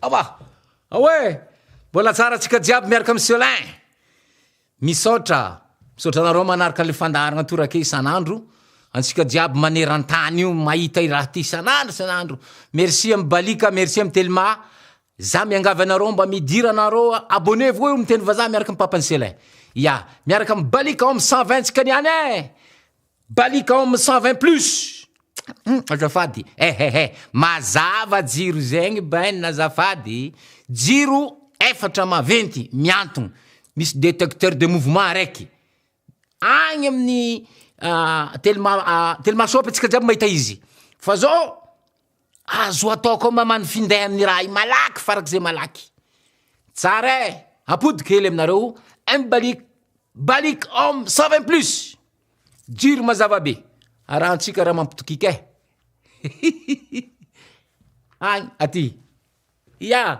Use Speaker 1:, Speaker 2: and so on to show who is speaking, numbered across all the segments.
Speaker 1: Aba! Aoe! Mbola tsara antsika jiaby miaraka amin'i Celin! Misaotra! Misaotra anareo manaraka le fandaharagna torake isan'andro, antsika jiaby maneran-tany io mahita i raha ty isan'andro isan'andro. Merci amin'i Balika, merci amin'i Telma, za miangavy anareo mba midira anareo abonnez-vous io miteny vazaha miaraka amin'i papan'i Celin. Ya, miaraka amin'i Balika homme 120 tsika niany eh! Balika homme 120 plus! Azafady, ehehe, mazava jiro zegny bainn azafady, jiro efatra maventy miantogno, misy detecteur de mouvement araiky, agny amin'ny telma telma shop antsika jiaby mahita izy, fa zao azo atao koa mamano finday amin'ny raha io malaky farak'izay malaky, tsara e, ampodiko hely aminareo, M balik, balik homme 120 plus. Jiro mazava be. Arahantsika raha mampitokiky eh. Agny aty. Ya.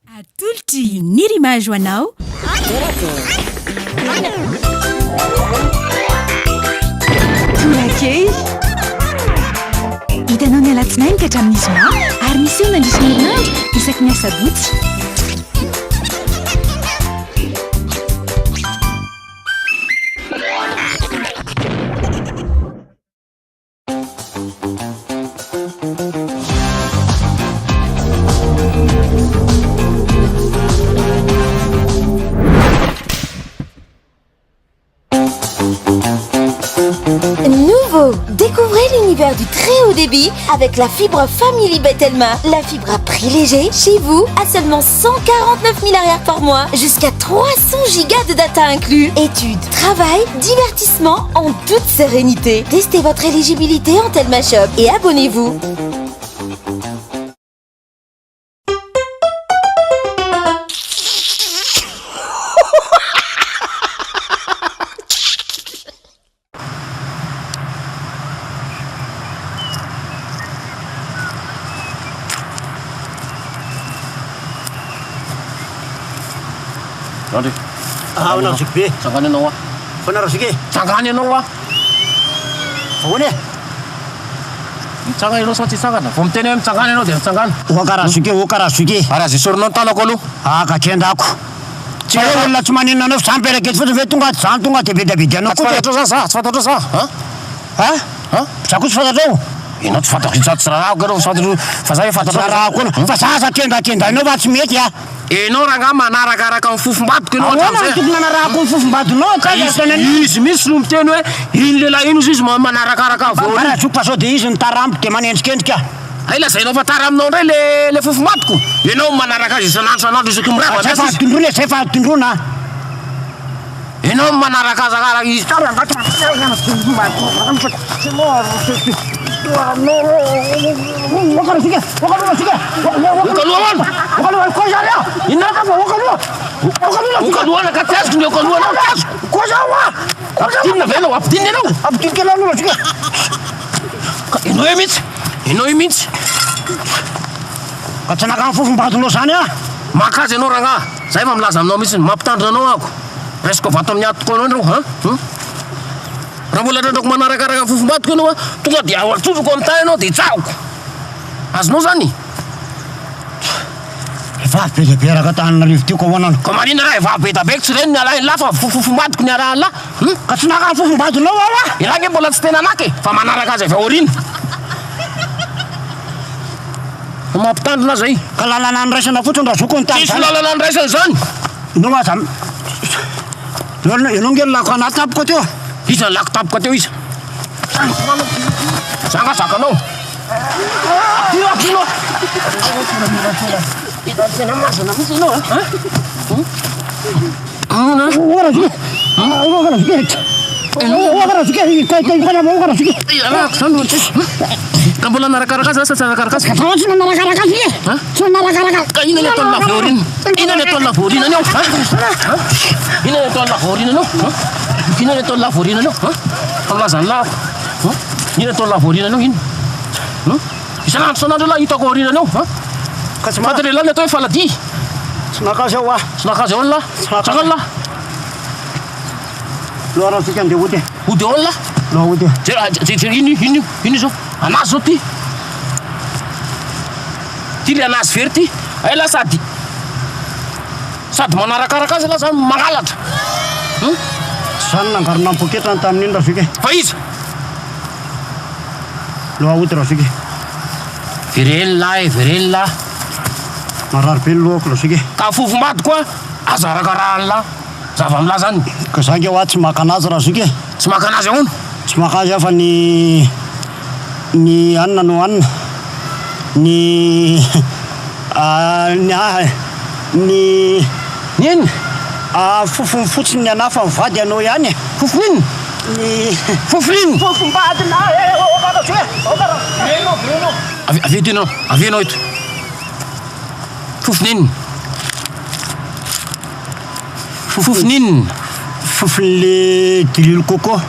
Speaker 2: Atolotry Nirimage ho anao. Torakely. Hitanao ny alatsinainy ka hatramin'ny zoma ary miseho mandritra ny herinandro isaky ny asabotsy.
Speaker 3: Nouveau Découvrez l'univers du très haut débit avec la fibre Family by Telma. La fibre à prix léger chez vous à seulement 149 000 arrières par mois jusqu'à 300 gigas de data inclus. Études, travail, divertissement en toute sérénité. Testez votre éligibilité en Telma Shop et abonnez-vous.
Speaker 4: Andry.
Speaker 5: Ahoana ry zoky be?
Speaker 4: Tsangano ianao ah.
Speaker 5: Ahoana ry zoky e?
Speaker 4: Tsangano ianao ah.
Speaker 5: Ahoana e?
Speaker 4: Mitsangana ianao sa tsy hitsangana? Vao miteny hoe mitsangana ianao dia mitsangana.
Speaker 5: Oka razoky e, oka razoky e.
Speaker 4: Ary aza esorinao ny tanako aloha.
Speaker 5: Ah ka kendako. Tsy hoe olona tsy maninona anao fa za mipetraka eto fotsiny ve tonga zany tonga de bedabedy anao
Speaker 4: Tsy
Speaker 5: koa de.
Speaker 4: fantatrao zany za, tsy fantatrao za, an?
Speaker 5: Ha?
Speaker 4: An?
Speaker 5: Za koa tsy fantatrao.
Speaker 4: Ianao tsy fantatro, sady tsy raharahako ianao, tsy fantatro, fa za efa
Speaker 5: Tsy
Speaker 4: fantatrao.
Speaker 5: raharahako koa, fa za aza kendakendainao fa tsy mety a.
Speaker 4: Enao rangaha manarakaraka ny fofombadiko enao
Speaker 5: Ahoana no
Speaker 4: hatramin'izay.
Speaker 5: tokony hanarahako ny fofombadinao
Speaker 4: Ka
Speaker 5: ka
Speaker 4: izy,
Speaker 5: aza tena
Speaker 4: izy mihitsy no miteny hoe iny lehilahy iny ozy izy manarakaraka avy
Speaker 5: Mba
Speaker 4: aoriana.
Speaker 5: razoky fa sao de izy no tara amiko de manendrikendrika.
Speaker 4: Hay lazainao fa tara aminao indray le le fofombadiko? Enao no manaraka azy isan'andro isan'andro isaky ny mirava
Speaker 5: Zay
Speaker 4: miasa
Speaker 5: fa
Speaker 4: izy.
Speaker 5: tondroina e, zay fa tondroina a.
Speaker 4: Enao no manaraka azy araka izy. Okaloha hono! Inona? Okaloha hono ka tsy azoko ny okaloha anao tsy azoko. Ampidinina ve ianao? Ampidinina ianao? Ka ianao io mihitsy, ianao io mihitsy.
Speaker 5: Ka tsy naka ny fofombadinao zany aho.
Speaker 4: Maka azy ianao rangaha, za efa milaza aminao mihitsy, mampitandrina anao ako. Raisiko vato amin'ny atoko anao ianao an! Hum. Raha mbola trandrako manarakaraka ny fofombadiko ianao an, tonga dia atsofoko amin'ny tany ianao dia tsahoko. Azonao zany?
Speaker 5: Vavy be dia be araka Antananarivo ty ko ahoana no.
Speaker 4: Ka maninona raha vavy be da be tsy ireny ny alahin'lah fa fofombadiko ny arahan'lah? Hum.
Speaker 5: Ka tsy naka ny fofombadinao aho ah!
Speaker 4: Elah nge mbola tsy tena naka e, fa manaraka azy avy aoriana. Fa mampitandrina aza i.
Speaker 5: Ka lalana niraisana fotsiny razoky ny tany
Speaker 4: Tsisy
Speaker 5: zany.
Speaker 4: lalana niraisana zany.
Speaker 5: Ianao aza Ianao nge nilako anaty tampoka teo.
Speaker 4: Iza nilako tampoka teo iza? Za nga zakanao. Ampino ampino. Tena mazana mihitsy ianao a. Ka mbola narakaraka azy sa tsy narakaraka azy?
Speaker 5: Tsy narakaraka azy e! Tsy narakaraka azy.
Speaker 4: Ka inona ny ataon'ny lavaorina? Inona ny ataon'ny lavaorina anao? Inona ny ataon'ny lavaorina anao? Inona ny ataon'ny lavaorina anao? Fa milaza ny lava. Inona ny ataon'ny lavaorina anao? Inona? Isan'andro isan'andro ialahy hitako aoriana anao.
Speaker 5: Ka tsy
Speaker 4: Fantatr'ialahy ny atao hoe faladia.
Speaker 5: Tsy naka azy aho ah.
Speaker 4: Tsy naka azy ahoana lahy?
Speaker 5: Tsy naka azy.
Speaker 4: Tsangano lahy.
Speaker 5: Loha ratsika andeha hody e.
Speaker 4: Hody ahoana lahy?
Speaker 5: Loha hody e.
Speaker 4: Jereo, jereo, ino io, ino io, ino io zao? Anazy zao ty. Ty le anazy very ty. Ela sady sady manarakaraka azy elah zany mangalatra. Hum?
Speaker 5: Tsy zany nangarona ny poketrany tamin'iny Razoky e.
Speaker 4: Fa iza?
Speaker 5: Loha ody Razoky e.
Speaker 4: Vereno lahy e, vereno lahy.
Speaker 5: Marary be ny lohako Razoky e.
Speaker 4: Ka fofombady koa aza arakarahan'lah. Zava-milaza zany.
Speaker 5: Ka za nge hoa tsy maka anazy Razoky e.
Speaker 4: Tsy maka anazy ahoana?
Speaker 5: Tsy maka azy aho fa ny ny anona no hanina. Ny ny ahy ny.
Speaker 4: Ny inona?
Speaker 5: Fofony fotsiny ny anah fa ny vady anao ihany e.
Speaker 4: Fofony inona?
Speaker 5: Ny.
Speaker 4: Fofony inona?
Speaker 5: Fofombadinah e! Aoka Razoky e! Aoka Razoky e!
Speaker 4: Avereno, avereno. Avia eto ianao, avia ianao eto. Fofony inona? Fofony inona?
Speaker 5: Fofon'le diloilo coco.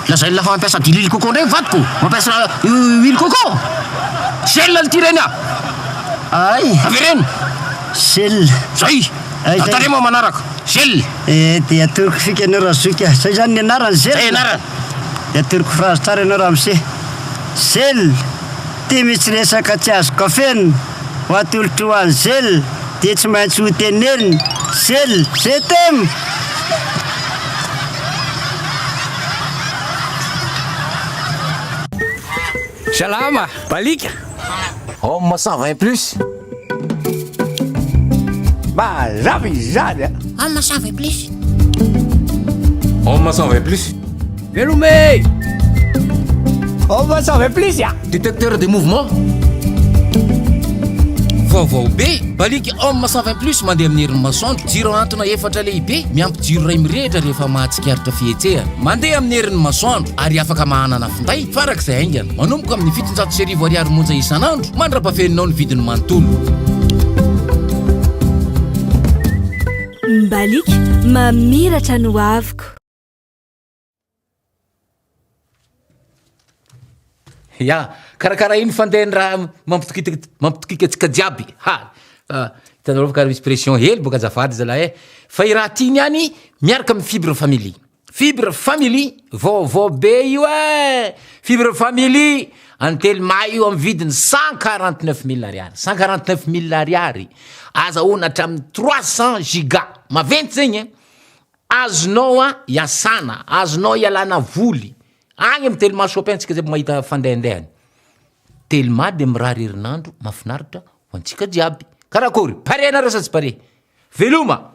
Speaker 4: Lazain'la fa mampiasa diloilo coco ndray ny vadiko? Mampiasa huile coco? Gel l'ty reny a!
Speaker 5: Ay!
Speaker 4: Avereno!
Speaker 5: Gel.
Speaker 4: Zay!
Speaker 5: Ay, zay.
Speaker 4: Ataremo manaraka. Gel.
Speaker 5: Eh, dia atoroko fika ianao Razoky a. Zay zany ny anarany, gel.
Speaker 4: Zay anarany.
Speaker 5: Dia atoroko phrase tsara ianao ramose. Gel, ty misy resaka tsy azoko afenina. Ho atolotro ho an'i Gel, dia tsy maintsy ho tenenina. Gel, je t'aime!
Speaker 6: Salama, Balika.
Speaker 1: Homme 120 plus.
Speaker 6: Mazava izy izany a.
Speaker 7: Homme 120 plus.
Speaker 1: Homme 120 plus.
Speaker 6: Veloma e! Homme 120 plus a.
Speaker 1: Détecteur de mouvement. Vaovao be! Baliaka Homme 120 plus mandeha amin'ny herin'ny masoandro. Jiro ahantona efatra lehibe, miampy jiro iray mirehitra rehefa mahatsikaritra fihetsehana. Mandeha amin'ny herin'ny masoandro ary afaka mahanana finday farak'izay haingana. Manomboka amin'ny 1700 ariary monja isan'andro mandra-pafeninao ny vidiny manontolo.
Speaker 2: Mbaliaka, mamiratra ny hoaviko.
Speaker 1: Ya, karakara iny fandehan'ny raha mampitokitaka mampitokika antsika jiaby, ha! Hitanareo fa karaha misy pression hely boka azafady zalahy e, fa i raha ty niany miaraka amin'ny fibre family, fibre family vaovao be io e, fibre family an'i Telma io amin'ny vidiny 149 mille ariary, 149 mille ariary, azahoana hatramin'ny 300 giga, maventy zegny e. Azonao a iasana, azonao ialana voly, agny am Telma Shopping antsika zay mahita fandehandehany, Telma de mirary herinandro mahafinaritra ho antsika jiaby, karakory, pare nareo sa tsy pare? Veloma!